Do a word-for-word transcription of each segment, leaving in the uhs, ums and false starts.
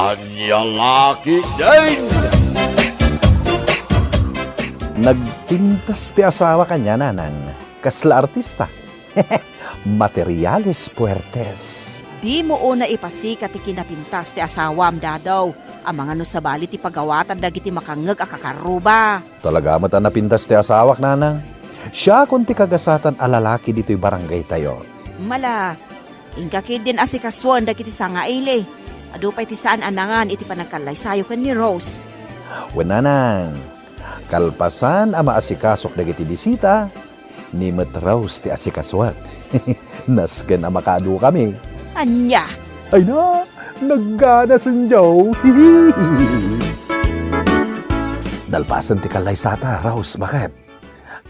Ania la ketdin? Nagpintas ti asawa kaniana, Nanang. Kasla artista. Materiales puertes. Dimo unay ipasikat ti kinapintas ti asawam, Dadaw. Amangan no sabali ti pagawatan dagiti makangngeg a kakarruba. Talaga met a napintas ti asawak, Nanang. Siakon ti kagasatan a lalaki ditoy barangaytayo. Mala, inka ketdin asikasuen dagiti sangaili. Adu pay ti saan a nangan iti panagkallaysayo ken ni Rose. Wen, Nanang, kalpasan a maasikasok dagiti bisita, ni met Rose ti asikasuak. Nasken a makaadukami. Ania? Ay na, nagganasen, Joe. Nalpasen ti kallaysata, Rose, baket.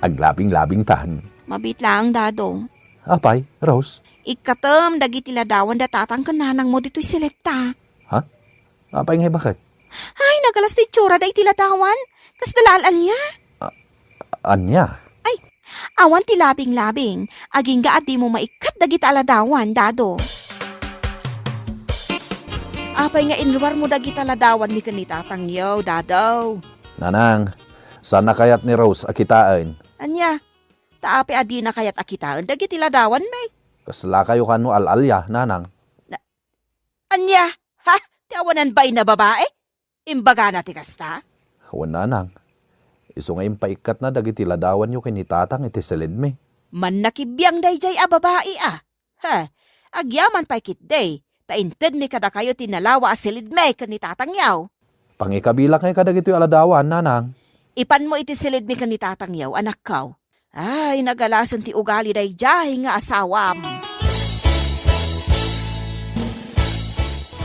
Aglabing-labingtan. Mabiit laeng, Dado. Apay, Rose? Ikkatem dagiti ladawan da tatang ken nanangmo ditoy seletta. Ha? Apay ngay, baket? Ay, nagalas ti itsura da iti ladawan. Kasla al-alia. A-, ania? Ay, awan ti labing-labing. Agingga a dimo maikkat dagita a ladawan, Dado. Apay nga inruarmo dagita ladawanmi ken ni Tatang Yo, Dado? Nanang, saan a kayat ni Rose a kitaen. Ania? Ta apay a dina kayat a kitaen dagiti ladawanmi? Kaslakayo kano al-alia, Nanang? Na-, Ania? Ha? Ti awanan bain a babai? Imbagana ti kasta? Wen, Nanang. Isu nga impaikkatna dagiti ladawanyo ken ni Tatang iti siledmi. Mannakibiang daydiay a babai a. Ha? Agyaman pay ketdi, ta intedmi kadakayo ti nalawa a siledmi ken ni Tatang Yo. Pangikabilak ngay kadagitoy a ladawan, Nanang. Ipanmo iti siledmi ken ni Tatang Yo, anakko. Ay, nagalasen ti ugali daydiay nga asawam.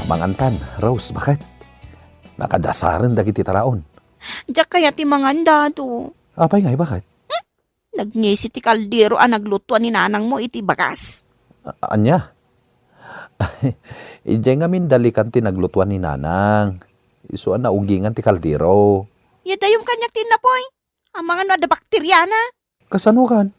Mangantan, Rose, baket? Nakadasaren dagiti taraon. Diak kayat ti mangan, Dado. Apay ngay, baket? Nagngisi ti kaldero a naglutoan ni nanangmo iti bagas. A-, ania? Idiay ngamin dalikan ti naglutoan ni nanang. Isu a naugingan ti kaldero. Yadayom kaniak ti innapoy. Amangan no adda bakteriana. Kasano kan?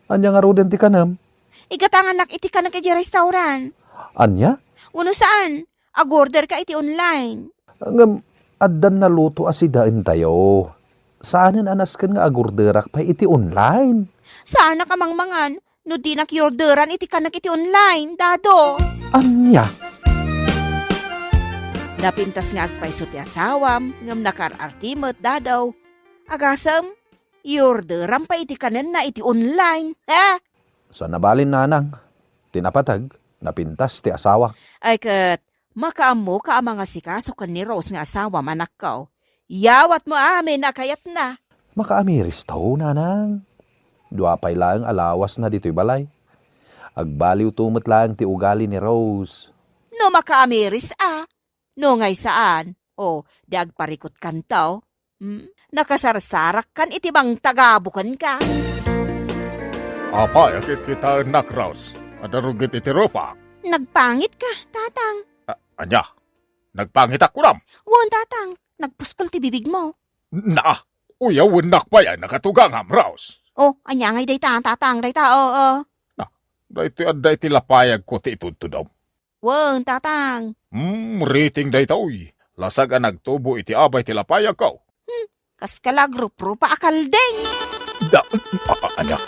Ania ngaruden ti kanem? Igatangannak iti kanek iti restaurant. Ania? Wenno saan? Agorderka iti online. Ngem, addan naluto a sidaentayo. Saanen a nasken nga agorderak pay iti online. Saanak a mangmangan no dinak iorderan iti kanek iti online, Dado. Ania? Napintas nga agpayso ti asawam, ngem nakaar-arti met, Dado. Agasem, iorderam pay iti kanenna iti online, ha? Saan a balin, nanang. Ti napateg, napintas ti asawak. Ay ket, makaammoka a mangasikaso ken ni Rose nga asawam, anakko. Yawatmo amin a kayatna. Makaamiristo, nanang. Dua pay laeng a lawasna ditoy balay. Agbaliwto met laeng ti ugali ni Rose. No makaamiris a, no ngay saan, o, di agparikutkanto. Hmm? Nakasarsarakkan iti mangtagabukenka. Apay a kitkitaennak, Rose? Adda rugi iti rupak? Nagpangitka, Tatang. A-, ania? Nagpangitak kunam? Wen, Tatang. Nagpuskel ti bibigmo. Na, uyawennak pay a nakatugangam, Rose. O, ania ngay dayta, Tatang? Dayta, oo. Na, daytoy adda iti lapayagko ti itudtudom. Wen, Tatang. Hmm, riting daytoy. Lasag a nagtubo iti abay ti lapayagko. Hmm, kas kalagrup-rupa a kalding. Da, a-, a-, ania?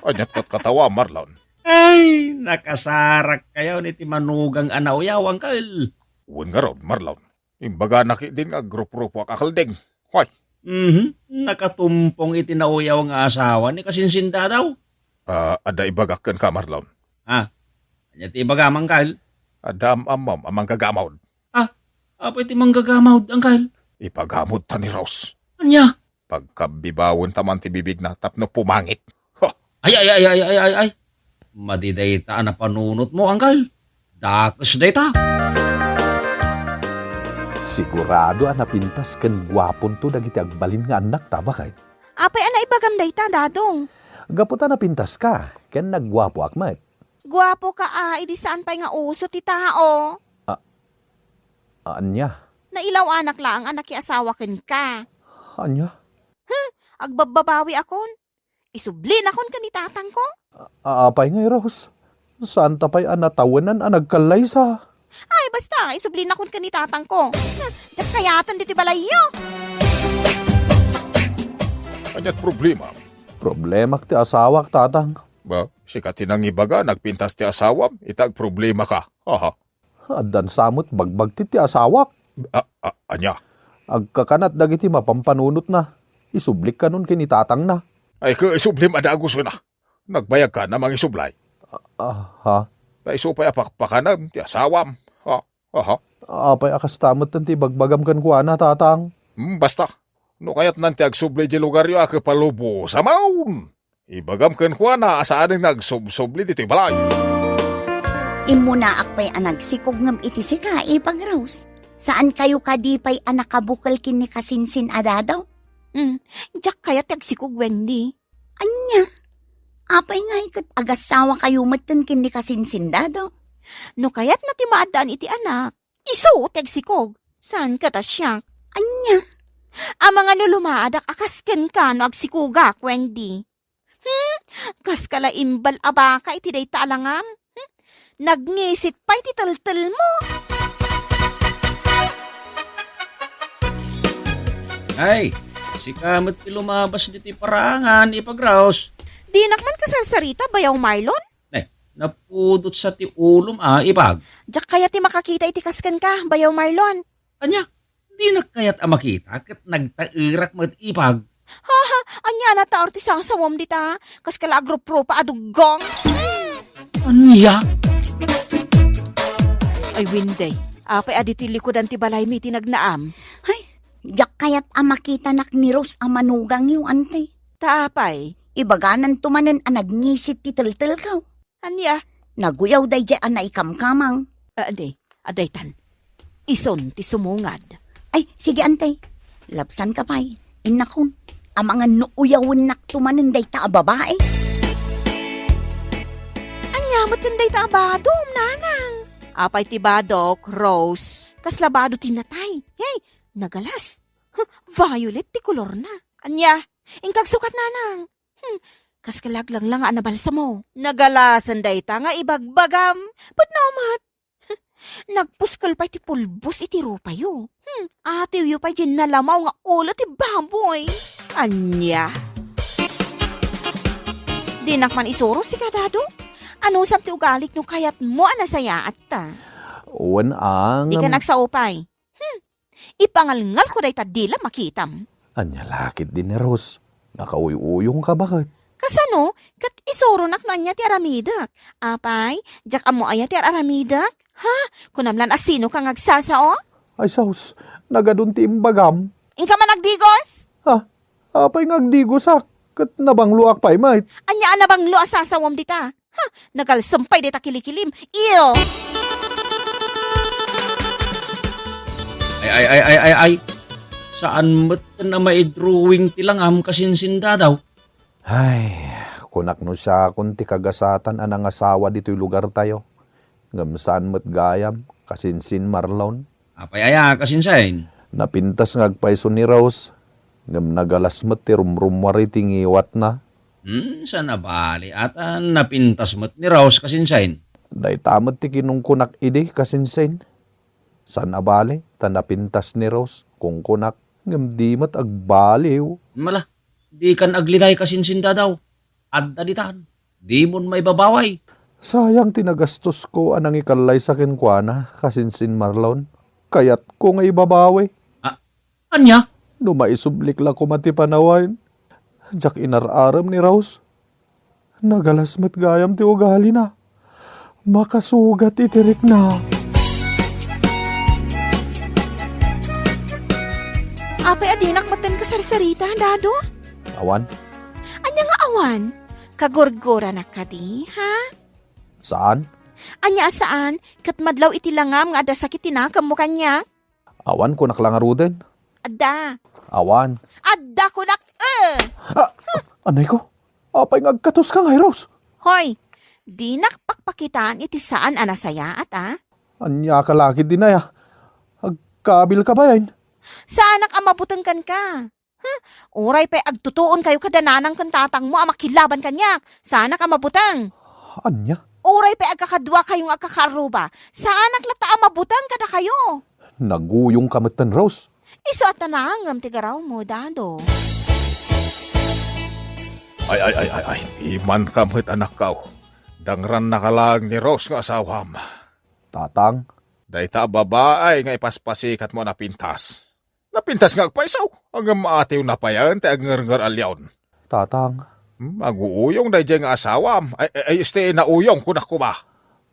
Ania ti katkatawa, Marlon? Ay, nakasarakkayon iti manugang a nauyaw, Angkel. Wen ngarud, Marlon. Imbagana ketdin nga agrup-rupuak a kalding. Hoy! Mhm. Nakatumpong iti nauyaw nga asawa ni kasinsin Dadaw. Ah, adda ibagak kenka, Marlon. Ah, ania ti ibagam, Angkel? Adda am-ammom a manggagamod. Ah, apay ti manggagamod, Angkel? Ipagamodta ni Rose. Ania? Pagkabbibawenta man ti bibigna tapno pumangit. Ha! Ay, ay, ay, ay, ay, ay, ay. Madi dayta a napanunotmo, Angkel. Dakes dayta. Sigurado a napintas ken guaponto dagiti agbalin nga annakta, baket. Apay a naibagam dayta, Dadong? Gapu ta napintaska, ken nagguapoak met. Guapoka a, idi saan pay nga uso ti tao. A-, ania? Nailaw-anak laeng a nakiasawa kenka. Ania? Huh? Agbabbabawiakon? Isublinakon ken ni tatangko. A-, apay ngay, Rose? Saanta pay a natawenan a nagkallaysa? Ay, basta, isublinakon ken ni tatangko. Hmm, diak kayaten ditoy balayyo. Aniat problema? Problemak ti asawak, tatang. Ba, sika ti nangibaga, nagpintas ti asawam, ita agproblemaka. Aha. Addan sa met bagbagti ti asawak. A-, a-, ania? Agkakanat dagiti mapampanunotna. Isublik kanon ken ni tatangna. Ay, ket isublim a dagus na. Nagbayagka na mangisublay. Ah, ha? Ta isu pay a pakpakanem ti asawam. Ha? Aha. Apay a kasta metten ti ibagbagam kenkuana, tatang? Hmm, basta. No kayatnan ti agsubli di lugaryo a kepalubos, amaon! Ibagam kenkuana a saanen nga agsubsubli ditoy balay. Immunaak pay a nagsikog ngem iti sika, Ipag Rose. Saankayo kadi pay a nakabukel ken ni kasinsin a dadaw? Hmm, diak kayat ti agsikog, Wendy. Ania? Apay ngay ket agasawakayo metten ken ni kasinsin dadaw? No kayatna ti maaddaan iti anak, isu ti agsikog. Saan ket a siak? Ania? Amangan no lumaadak a kas kenka no agsikogak, Wendy. Hmm? Kaska la imbal a baka iti dayta a langam? Hmm? Nagngisit pay ti teltelmo. Ay, sika met ti lumabas ditoy parangan, Ipag Rose. Dinak man kasarsarita, Bayaw Marlon? Eh, napudot sa ti ulom a, Ipag. Diak kayat ti makakita iti kas kenka, Bayaw Marlon. Ania? Dinak kayat a makita ket nagtaerak met, Ipag. Ha, ha, ania a nataer ti sasawam dita? Kaska la agruprupa a duggang. Ania? Ay, Wendy, apay a ditoy likudan ti balaymi iti nagnaam? Ay, diak kayat a makitanak ni Rose a manugangyo, Ante. Ta apay? Ibagananto manen a nagngisit ti teltelkaw. Ania? Naguyaw daydiay a naikamkamang. Ah, adi, adaytan. Isun ti sumungad. Ay, sige, Ante. Labsanka pay. Innakon, amangan no uyawennakto manen dayta a babai. Ania met ken dayta a badom, nanang? Apay ti badok, Rose? Kasla bado ti natay. Hey, nagalas. Huh, violet ti kolorna. Ania? Inka agsukat, nanang. Hmm, kaska la aglanglanga a nabalsamo. Nagalasen dayta nga ibagbagam. Pudno met. Nagpuskel pay ti pulbos iti rupayo. Hmm, atiwyo pay diay nalamaw nga ulo ti baboy. Ania? Dinak man isuro sika, Dado. Anusam ti ugalik no kayatmo a nasayaatta? Wen, a, Dika ngem- nagsao pay. Hmm. Ipangalngalko dayta dila makitam. Ania la ketdi ni Rose? Nakauy-uyongka baket? Kasano? Ket isuronak no ania ti aramidek. Apay, diak ammo aya ti ar-aramidek? Ha? Kunam lan a sinoka nga agsasao? Ay, sus, nagadun ti imbagam. Inka man agdigos? Ha? Apay nga agdigosak? Ket nabangloak pay met. Ania a nabanglo a sasawam dita? Ha, nagalsem pay dayta kilikilim. Iyo! Ay, ay, ay, ay, ay, ay. Saan met ken a maidrawing ti langam, kasinsin dadaw? Ay, kunak no siakon ti kagasatan a nangasawa ditoy lugartayo. Ngem saan met gayam, kasinsin Marlon. Apay aya, kasinsin? Napintas nga agpayso ni Rose, ngem nagalas met ti rumrummuar iti ngiwatna. Hmm, saan a bali, ata napintas met ni Rose, kasinsin? Dayta met ti kinunkunak idi, kasinsin. Saan a bali, ta napintas ni Rose, kunkunak, ngem di met agbaliw. Mala, dikan agliday, kasinsin dadaw. Adda ditan. Dimon maibabaway. Sayang ti nagastosko a nangikallaysa kenkuana, kasinsin Marlon. Kayatko nga ibabawi. A-, ania? No maisublik la koma ti panawen, diak inar-arem ni Rose. Nagalas met gayam ti ugalina. Makasugat iti rikna. Apay a dinak metten kasarsarita, Dado? Awan. Ania nga awan? Kagurguranak kadi, ha? Saan? Ania a saan? Ket madlaw iti langam nga adda sakit ti nakemmo kaniak? Awan, kunak la ngaruden. Adda. Awan. Adda, kunak, eh! Ah, anay ko? Apay nga agkatoska ngay, Rose? Hoy, dinak pakpakitaan iti saan a nasayaat, a? Ania ka la ketdi, a? Agkabilka bayen? Saanak a mabuteng kenka. Uray pay agtutuonkayo kada nanang ken tatangmo a makilaban kaniak, saanak a mabuteng. Ania? Uray pay agkakaduakayo nga agkakaarruba, saanak latta a mabuteng kadakayo. Naguyongka metten, Rose. Isu a tanangem ti garawmo, Dado. Ay, ay, ay, ay, ay. Imanka met, anakkaw. Dangrannaka laeng ni Rose nga asawam. Tatang? Dayta a babae nga ipaspasikatmo a napintas. Napintas nga agpayso. Ngem atiwna payen ti agngerngeral-yon. Tatang. Hmm, aguuyong daydiay nga asawam. Ay, ay, ay, este, nauyong, kunak koma.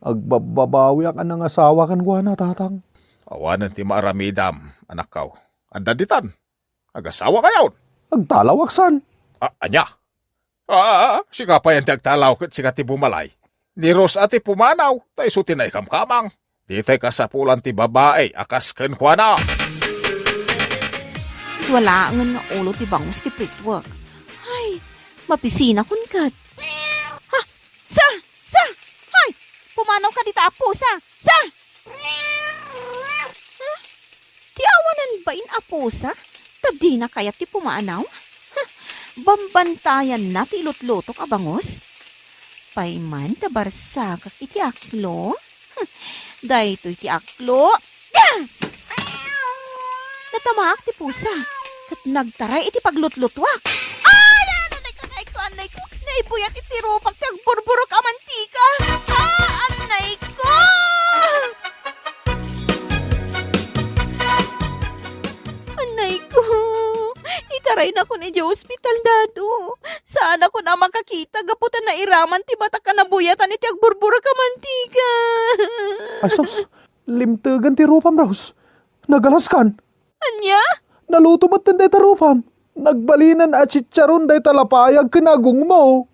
Agbabbabawiak a nangasawa kenkuana, Tatang. Awanen ti maaramidam, anakkaw. Adda ditan. Agasawakayon. Agtalawak san. A-, ania? Ah, sika payen ti agtalaw ket sika ti bumalay. Ni Rose a ti pumanaw, ta isu ti naikamkamang. Ditay kasapulan ti babae a kas kenkuana. Dua laengen nga ulo ti bangus ti pritwek. Ay, mapisinakon ket. Ha? Sa! Sa! Hay! Pumanawka dita a pusa! Sa! Ha? Ti awanan bain a pusa? Ta dina kayat ti pumanaw? Ha? Bambantayanna ti ilutlutok a bangus? Pay man ta barsakak iti aklo? Hmm, daytoy ti aklo. Ya! Natamaak ti pusa, ket nagtaray iti paglutlutuak. Ay, anay ko, anay ko, anay ko! Naibuyat iti rupak ti agburburok a mantika. Ah, anay ko! Anay ko! Itaraynakon idiay ospital, Dado. Saanakon a makakita gapu ta nairaman ti matak a nabuyatan iti agburburok a mantika. Ay, sus! Limtegen ti rupam, Rose. Nagalaskan. Ania? Naluto metten dayta rupam. Nagbalinen a chicharon dayta lapayag ken agongmo.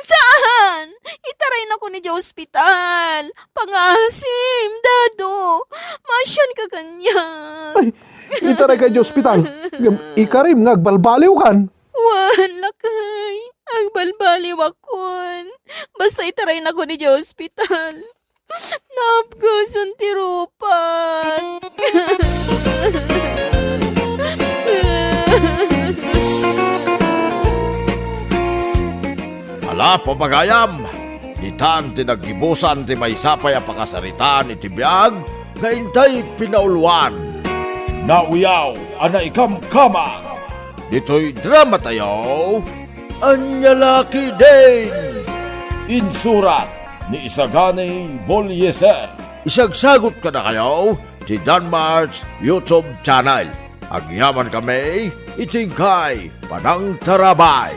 Saan? Itaraynakon idiay ospital. Pangasim, Dado. Maasianka kaniak. Ay, itarayka idiay ospital. Ngem ikarim nga agbalbaliwkan. Wen, lakay. Agbalbaliwakon. Basta itaraynakon idiay ospital. Naapgasan ti rupak. Ala, papagayam, ditan ti naggibusan ti maysa pay a pakasaritaan iti biag nga intay pinauluan. Nauyaw a naikamkamang. Ditoy dramatayo, Ania La Ketdin! Insurat ni Isagani Bolieser. Isagsagut kadakayo ti Danmar's YouTube channel. Agyaman kami iti inkay panangtarabay.